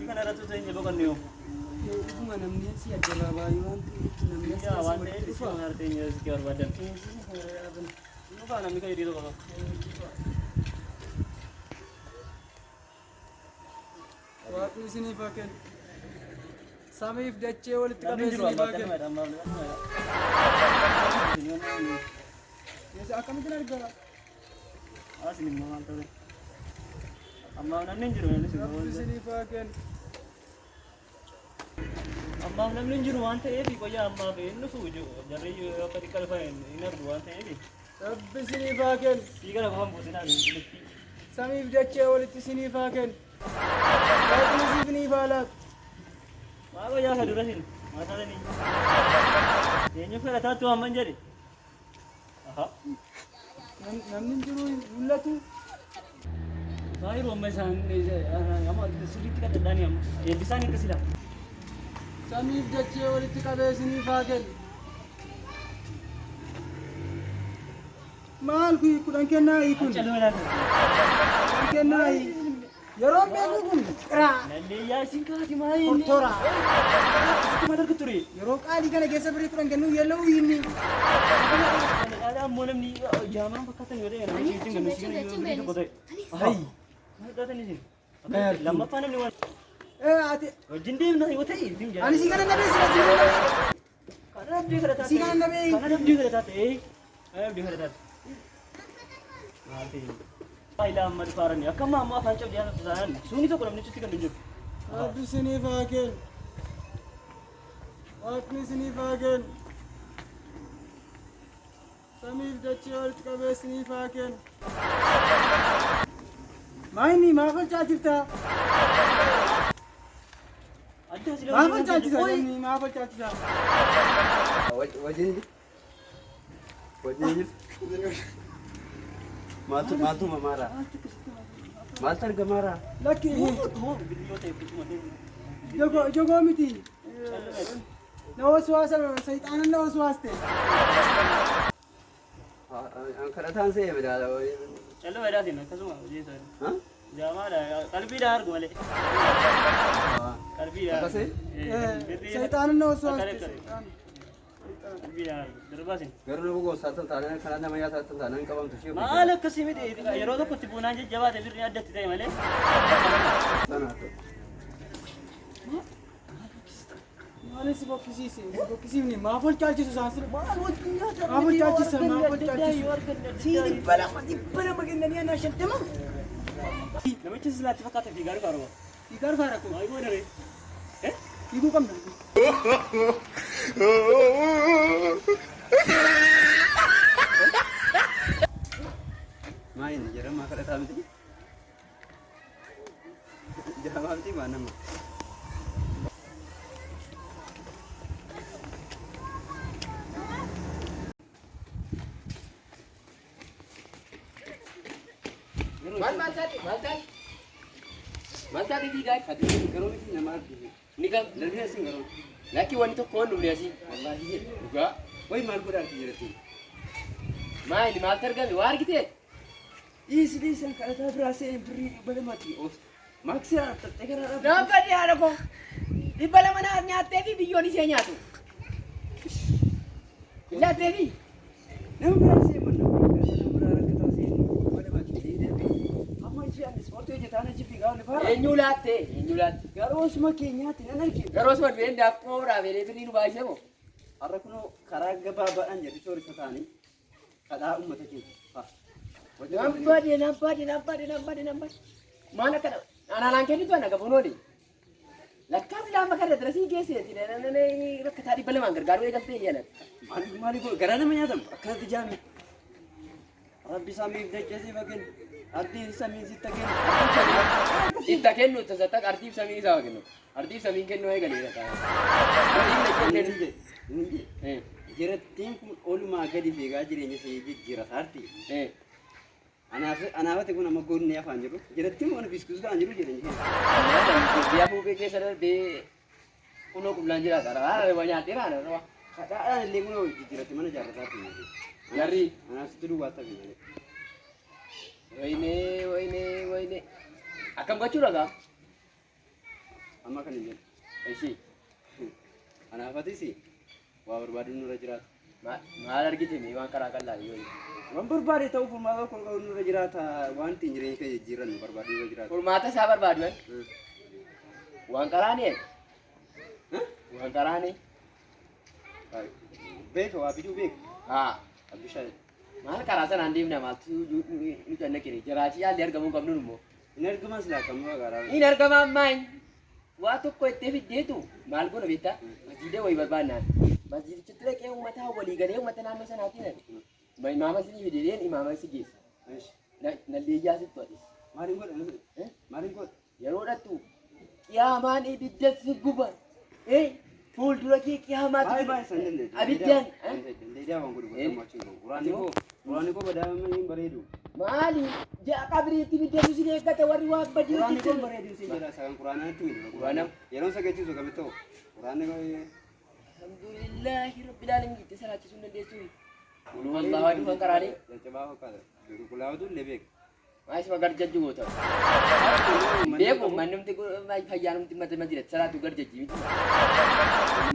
Si kana irratti osoo hin boqonne yoo. Dhuguma namni asii addabaabaayii waan ta'eef namni asii Yaa asii waan walitti ta'eef si dhufa. kana irratti hin si barbaadan. Dhufaa namni kan hiriiruu qaba. Waaqni isiniif haa kennu. Samiif dachee walitti Namni qabee jiru isiniif amma haa kennu. akkasumadha amma. Keessa akkamittiin argara? Asin immoo maal ta'e? Ammaaf namni hin jiru namni sin Rabbi isiniif haa kennu. Ammaaf namni hin jiru waan ta'eef qoyyaa ammaaf hin dhufu jarri yoo akka xiqqaa dhufan hin argu waan ta'eef. Rabbi isiniif haa kennu. Sii kana qofan buusinaa liftii. Samiif dachee walitti isiniif haa kennu. Waaqni isiniif haa laatu. Maa qoyyaa ka dura sin maa taatanii. Eenyu kadhataattu amman jedhe. Aha. Namni hin jiru hin mul'atu. Baay'ee amma isaan amma sirriitti kadhadhaani amma eebbisaan akka sila. Samiif dachee walitti qabee isiniif haa kennu. Maal kun kudhan kennaa kun? Caloo ilaalla. Kudhan kennaa Yeroon beeku kun qiraa Lalleeyyaa isin kaati maa inni. tortora. Maal argu ture? Yeroo qaalii kana keessa birrii kudhan kennuu yelloo inni. Kana caalaa ammoo namni jaamaan fakkaatan yoo ta'e namni isin gannu isin yoo birrii tokko ta'e. Hai. Maal taatan isin? Lammaffaa namni waan Eh ati wajjin deemna yoo ta'e isin ani si kana nabee si kana nabee. Kana abdii kadhataa Si kana nabee. Kana abdii kadhataa ta'e. Kana abdii kadhataa ta'e. Maal ta'e? Faayidaa amma dhufaarani akka ammaa ammoo afaan cabdee haasoftu taanaan suuni tokko namni achitti kan hin jiru. Rabbi isiniif haa kennu. Waaqni isiniif haa kennu. Samiif dachee walitti qabee isiniif haa kennu. Maayini maaf ol caalchifta? Adda sila Maaf ol caalchisa? Namni maaf ol caalchisa? Wajjin wajjin jirtu. Maaltu maaltu mamaara? Maaltu argamaara? Lakki jogoo jogoo miti. Na waswaasa sayxaanan na waswaaste. Kadhataan se'e bidaala. Calloo fedhaatiin akkasuma hojii isaanii. Jaamaadha qalbiidhaan argu malee. Qalbiidhaan. Akkasii? Sayxaanan na waswaaste. Qalbiidhaan argu darbaasin. Garuu nama gosaa tan taanaan karaa nama nyaataa tan taanaan qabamtu ishee. Maal akkasii miti yeroo tokkotti buunaan jajjabaate birri addatti ta'e malee. Sana ta'u. Maaliif si fokkisiise? Si fokkisiifne maaf ol caalchisu isaan sirba? Maaf ol caalchisa? Maaf ol caalchisu? Si 200 kennanii anaa 50. Namichi silaatti fakkaata fiigaa dhufa arba. Fiigaa dhufaa rakkoo. Maal goona ree? Fiiguu qabna. Maa inni jedhama kadhataa miti. Jaamaa miti maa nama. Maal maal taate maal taate maal taate fiigaa Ati garuu miti nama arginu. ni kam Darbii asiin garuu. lakki wanni tokko waan dhufne asii Wallaahi jedhe. dhugaa Wayi maal godha arti jedhatti. maa inni maaltu argame waa argite Dhiisi dhiisan kadhataa biraa se'e birrii 200ti of. Maaksii xaxxee karaa dhaabbatee. Naaffadhi haadha koo 200 naa nyaattee fi biyyoon ishee nyaatu laattee fi Nama biraa se'e manna. Nama biraa rakkataa se'e 200ti jedhee darbee. Amma ishee ani ispoortii hojjetaan achi fiigaa ol faara. eenyu laatte eenyu laatte Garuu osuma keenyaatti nan argine. garuu osuma du'een daakkoo raafee birrii nu baay'isee moo Har'a kunoo karaa gabaabaadhaan jedhu sooressa ta'anii kadhaa uummata keenya. Nambade nambade nambade nambade nambade maal akka anaan kennitu ana gabuun ooli lakkaas lama kana darasii geesseeti rakkataa 200n gargaaruu eegaltee yaalan. Maali maali garaa nama nyaatamu akkanatti jaame. Rabbi samiif dachee siif haa kennu. Ardiin samiin sitti haa kennu. Itti kennu tasattaq ardiif samii isaa kennu ardiif samiin kennu eegalee ardiif Inni kennu. jedhe inni jedhe jirattiin kun olumaa gadi fiigaa jireenya ishee jijjiirata arti. Anaafati kun amma godinee afaan jiru. Jirattiin kun biskuus ta'an jiru jireenya ishee. Biyya fuuphee keessa darbee kunoo qullaan jiraata. Haala nyaatee raana. Kadhaadhaan illee kunoo jijjiirratti mana jaarrataatti. Jarri. Anaaf sitti duwwaa ta'e malee. Wayinee wayinee wayinee akkam gochuu dhagaa. Amma kan hin jedhu. Ishii Anaafatis waa barbaadu nurra jiraata. Maal argite mee waan karaa qal'aa yoo Waan barbaade ta'uu furmaata tokko qabu nurra jiraata. Waan ittiin jireenya keenya jijjiiran nu barbaadu nurra jiraata. Furmaata isaa barbaadu waan qaraane waan qaraane Beeka waa biduu beeka. Haa Abbishaa maal karaa sanaan deemna maaltu nu cannaqine jiraachii yaalli argamuu qabnu immoo. Hin argamas laakamuu karaa. Hin argama ammaa waa tokko ittee fiddeetu maal godha beektaa masjiida wayii barbaannaan masjiidichatti dhaqee uummataa walii galee uummata naannoo sanaatiin imaama sinii fidee imaama si geessa. Nalleeyyaa sitti atis. Maaliin godha? Maaliin godha? Yeroo dhattu qiyaamaan ibidda si guba. Fuuldura kee qiyaamaatu Baay'ee baay'ee san dandeetti. Abiddaan. Dandeettii waan godhu godhamu achi hin qabu. Quraanni koo badaama hin bareedu. Maali? Ja'a qabriitti ibiddatu si eeggata warri waan badii Quraanni koo hojjetan. bareedu siin jedha sagan quraanaatti miti. Quraana. Yeroon sagachiisu kamitti ta'u? Quraanni koo Alhamdulillahi rabbil alamin itti salaachisuu hin dandeessu. Qul huwallahu ahad waan karaalee. Caccabaa fakkaata. Qulqullaa'utu illee beeka. Maal isuma garjajju goota. Beeku mannumti fayyaanumti mata masjidatti salaatu garjajji miti.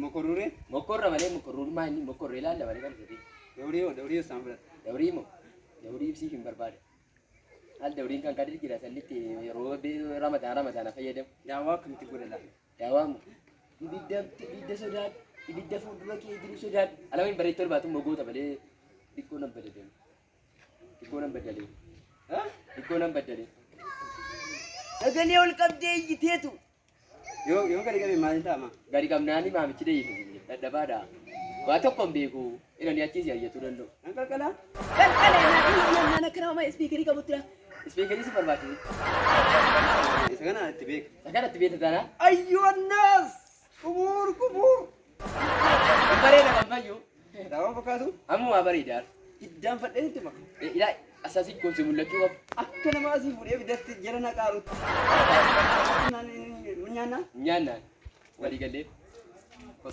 Mokorruree? Mokorra malee mokorruun maa inni mokorree ilaalla malee kan isatti. Dawrii hoo dawrii isaan fudhata. Dawrii moo dawrii ibsiif hin barbaada. Haal dawriin kan kadir jira sannitti yeroo ramadaan ramadaana fayyadamu. Daawwaa akkamitti godha laata? Daawwaa moo ibidda ibidda sodaadhu ibidda fuuldura kee jiru sodaadhu. Alamiin bareettoo baatu mogoota malee xiqqoo nan baddalee. Xiqqoo nan baddalee. Xiqqoo nan baddalee. Sagalee ol qabdee iyyiteetu. Yoo yoo gadi qabe maaliin ta'ama? Gadi qabnaani maamichi deebisu dadhabaadha. Waa tokko hin beeku inni achiis yaayyachuu danda'u. Nan qalqalaa? Qalqala naan akka nama ispiikerii qabutti dha. Ispiikerii si barbaachisa. Isa kana itti beeka. Isa kana itti beekta taanaa. Ayyoonnaas! Qumuur qumuur! Bareeda kan fayyu. Daawwaa fakkaatu? Ammumaa bareeda. Iddaan fadhee itti maka. Ilaa asaasii kun si mul'achuu qabu. Akka nama asii fuudhee bidatti jala naqaarutti. Nyaannaa? Nyaannaan. Walii gallee.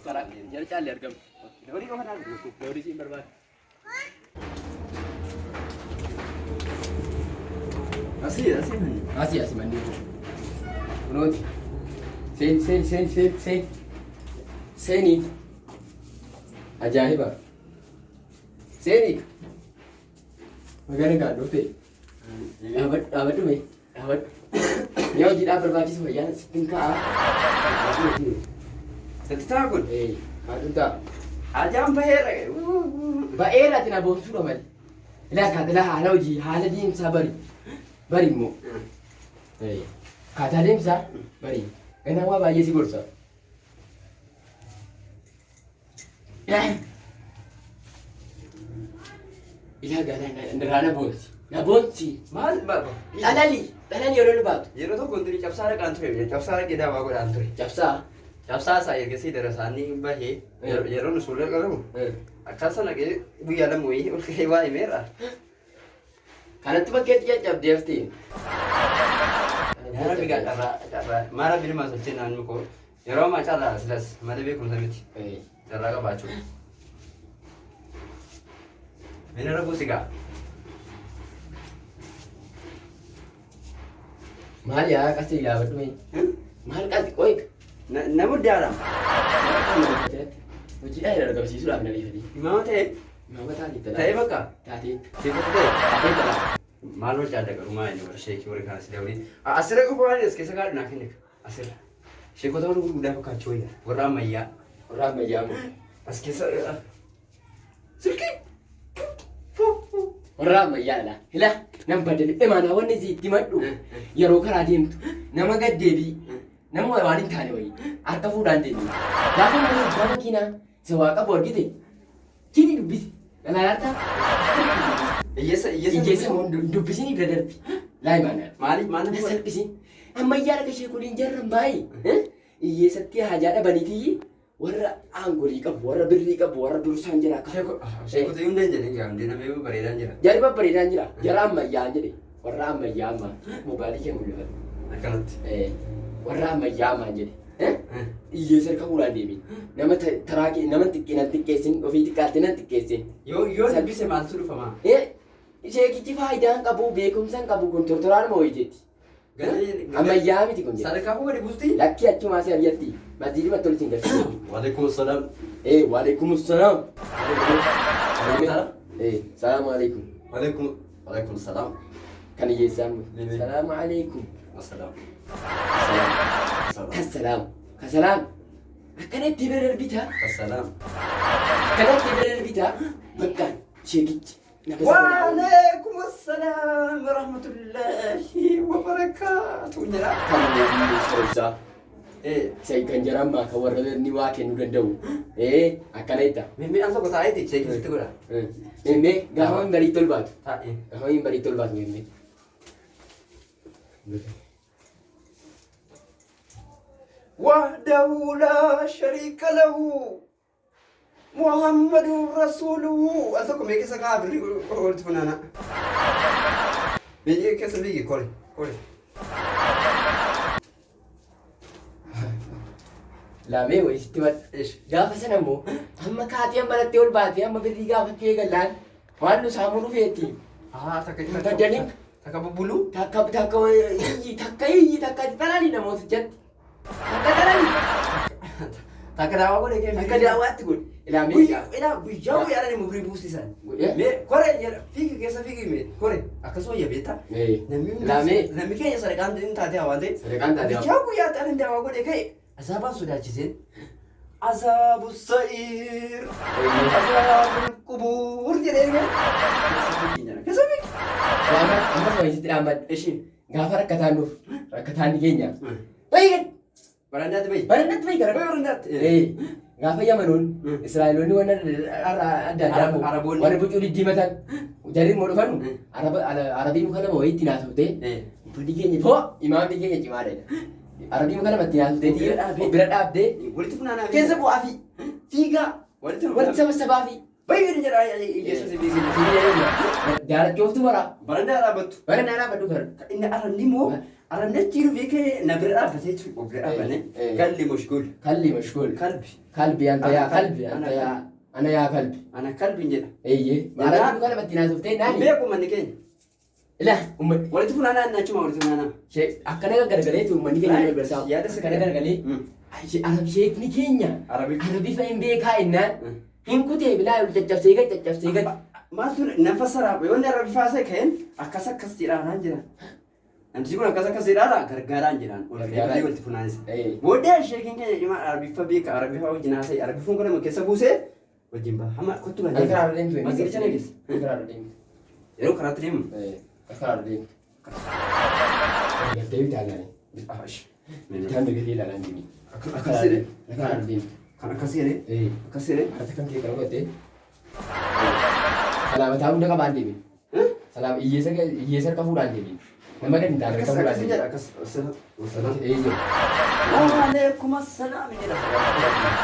Karaa jala caallee argamu. Dawrii qofa naaf dhufu. Dawrii siin barbaada. Asii asii manni. Asii asii manni kun. Kunooti. Seen seen seen seen seen. Seenii. Ajaa'iba. Seenii. Magana gaa dhufte. Dhaabadhu dhaabadhu mee dhaabadhu. Yaa hojiidhaaf barbaachisu fayyaan sittin ka'a. Sitti ta'a kun? Haadhuun ta'a. Ajaan baheera. Ba'eera ati na boonsuudha malee. Ilaa akkaataa haala hojii haala deemsaa bari. Bari immoo. Akkaataa deemsaa bari. Ganaa waa baay'ee si gorsa. Ilaa gaaraa irraa na boonsi. Na boonsi. Maal Dhalali. Dhalali yeroo baatu. Yeroo tokko intini cabsaa dhaqaan ture. Cabsaa dhaqee daawwaa godhaan ture. Cabsaa. Cabsaa isaa ergasii darasaanii bahee yeroo nu suulee qalamu akkas naqee guyyaa lama wayii ol ka'ee waa himeera. Kanatti bakkeetti caccabdee haftee. Yaa Rabbi gaa carraa carraa maa Rabbi nima sochii naannoo koo yeroo ammaa carraa silas malee beekumsa miti carraa qabaachuu. Mina rakkoo si gaa. Maal yaa qasee gaafadhu mee? Maal qasee qoy? Na muddaadha. Hojiidhaan hin argamsiisuudhaaf na beekanii. Imaama ta'e. Imaama taatee Ta'e bakka. Taatee. Sheekota ta'e. Taatee talaa. Maal wal jaalla garuu maal inni warra sheekii warra kanas dawrii. Asirra qofa waan as keessa gaadhu naa kenni. Asirra. Sheekota warra gurguddaa fakkaachuu wayya. Warra ammayyaa. Warra ammayyaa moo? As keessa. Silkii. Warra ammayyaa dha. Hila nan badale. Imaanaa wanni si itti madhu yeroo karaa deemtu nama gaddeebii nama waan hin taane wayii harka fuudhaan deemi. Gaafa mana abbaa makiinaa isa waa qabu argite kini dubbisi. Dhalaalaa Hiyyeessa hiyyeessa. Hiyyeessa moo dubbisini bira darbi. Laa imaanaa. Maaliif maal Na salphisi. Ammayyaa dhaqee ishee kuliin jarra maayi. Hiyyeessatti haajaa dhabaniitii warra aangolii qabu, warra birrii qabu, warra dursaan jira akka. Sheekota hundee hin jedhin gaa hundee namee bareedaan jira. Jarri babbareedaan jira. Jara ammayyaa jedhe. Warra ammayyaa ammaa. Mobaayilii kee mul'ifatu. Akkanatti. Warra ammayyaa ammaa jedhe. Hiyyeessa harka fuudhaan deemin. Nama taraa kee nama xiqqee nan xiqqeessin ofii xiqqaatte nan xiqqeessin. Yoo yoo dubbise maaltu dhufamaa? Sheekichi faayidaa hin qabu beekumsa hin qabu kun tortoraan moo hojeeti. Ammayyaa miti kun jedha. Sadarkaa koo gadi buusti. Lakkii achumaa si ari'atti. Masjiiduma tolchi hin galchu. Waalaikum salaam. Waalaikum salaam. Salaamu alaikum. Waalaikum waalaikum salaam. Kan hiyyeessaan. Lele. Salaamu alaikum. Wasalaam. Kasalaam. Kasalaam. Akkanatti bira darbita. Wasalaam. Akkanatti bira darbita. Bakka sheekichi. Nama sana Waalaikum salaam warahmatullahi wabarakaatuh jedha. kan hiyyeessaa. Eh, Isa kan jedhamu kan warra inni waa kennuu danda'u. Akkana itta. Miidhaan tokko taa'eeti cheekisitti godha. Mee gaafa minbariitti ol baatu. Taa'ee. Gaafa minbariitti ol baatu mee. وحده لا شريك له محمد رسوله أنتم ميكي سكا بري قلت فنانا ميكي كيسا بيجي كوري كوري Laamee wayii sitti madda. إيش Gaafa sana immoo amma kaatee amma barattee ol baatee amma birrii gaafachuu eegallaan waan nu saamuu dhufeetti. آه تكا Baddanii تكا ببلو takka takka iyyi takka iyyi takka xalaali namootichatti. Takka xalaali. Takka daawwaa godhe kee Takka daawwaatti godhe. Ilaamee Guyyaa ilaa guyyaa guyyaadhaan immoo birii buusisan. Mee koree jedha fiigi keessa fiigi mee koree akkasuma yabeetta. Ilaamee. Namni keenya sadaqaan hin taate waan ta'eef. Sadaqaan taate haa. Guyyaa guyyaatti ani daawwaa godhe ka'e azaabaan sodaachiseen. Azaabu sa'iir. Azaabul qubuur jedhee eegale. Keessa fiigi. Gaafa amma sobaayisitti dhaammadha. Ishii. Gaafa rakkataan nuuf rakkataan ni keenya. Baay'ee Barandaatti bayi. barandaatti bayi gara. Barandaatti. Gaafa Yamanoon Israa'eloonni warra adda addaa Araboonni. warra bucuu diddiimatan jarri immoo dhufanu Arabii muka lama wayiitti naasuftee uffanni keenya foo imaamni keenya cimaadha. Arabii muka lama itti naasuftee Bira dhaabee. bira dhaabdee Walitti funaanaa. keessa bu'aa fi fiigaa Walitti walitti saba sabaa fi Bayi jedha Yesuus biisi. jaalachooftu bara Barandaa dhaabbattu. bara naa dhaabbadhu bara. Inni arabni immoo arabni achi dhufee ka'ee na bira dhaabbatee jechuudha. Of bira dhaabbanne. Kalli mashguul. Kalli mashguul. Kalbi. Kalbi anta yaa kalbi anta yaa ana yaa kalbi. Ana kalbi hin jedha. Eeyyee. Arabii muka lama itti naasuftee naani. Beeku manni keenya. Ilaa uummanni. Walitti funaanaa inni achuma walitti funaanaa. Akkana garagalee uummanni keenya nama bira Yaada akkana garagalee arab sheekni keenya Arabii. arabii fa hin beekaa innaan hin kutee bilaa ol caccabsee gad caccabsee gad. Maaltu nafa saraaf yoo inni arabii faasee ka'een akkas akkas jedhaaraan jira. Namtichi kun akkas akkas jedhaara gargaaraan jiraan. Ol Gargaaraan. walitti funaanisa. Booddee sheekiin keenya cimaa arabiffa beeka arabiffa wajjin haasa'e arabiffuun kun keessa buusee wajjin baha. Hamma kottu Karaa irra deemtu. Masgidicha na geessa. Karaa irra deemtu. Yeroo karaatti deemu. Karaa irra deemtu. Galtee bitaa ilaalee. Bitaan mirga ilaalaan deemi. Akkas jedhee. Karaa irra deemtu. Kan akkas jedhee. Akkas jedhee. Harka kan kee kan godhattee. Salaamataa hunda qabaan deemi. Salaam hiyyeessa hiyyeessa harka fuudhaan deemi. Nama gadi hin taane Akkas harka fuudhaan akkas deemi. jedha akkas. Wasalaam. Eeyyee. Waalaikum assalaam jedha.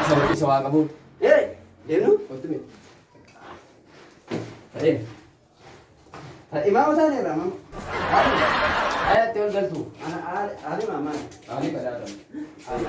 Isa isa waa qabuun. Ee deemnu. Kottu mee. Ta'ee. Ta'e imaama taaneerra mama. Ayyaatti ol galtu. Ana aali maama. Ani badhaadha. Aali.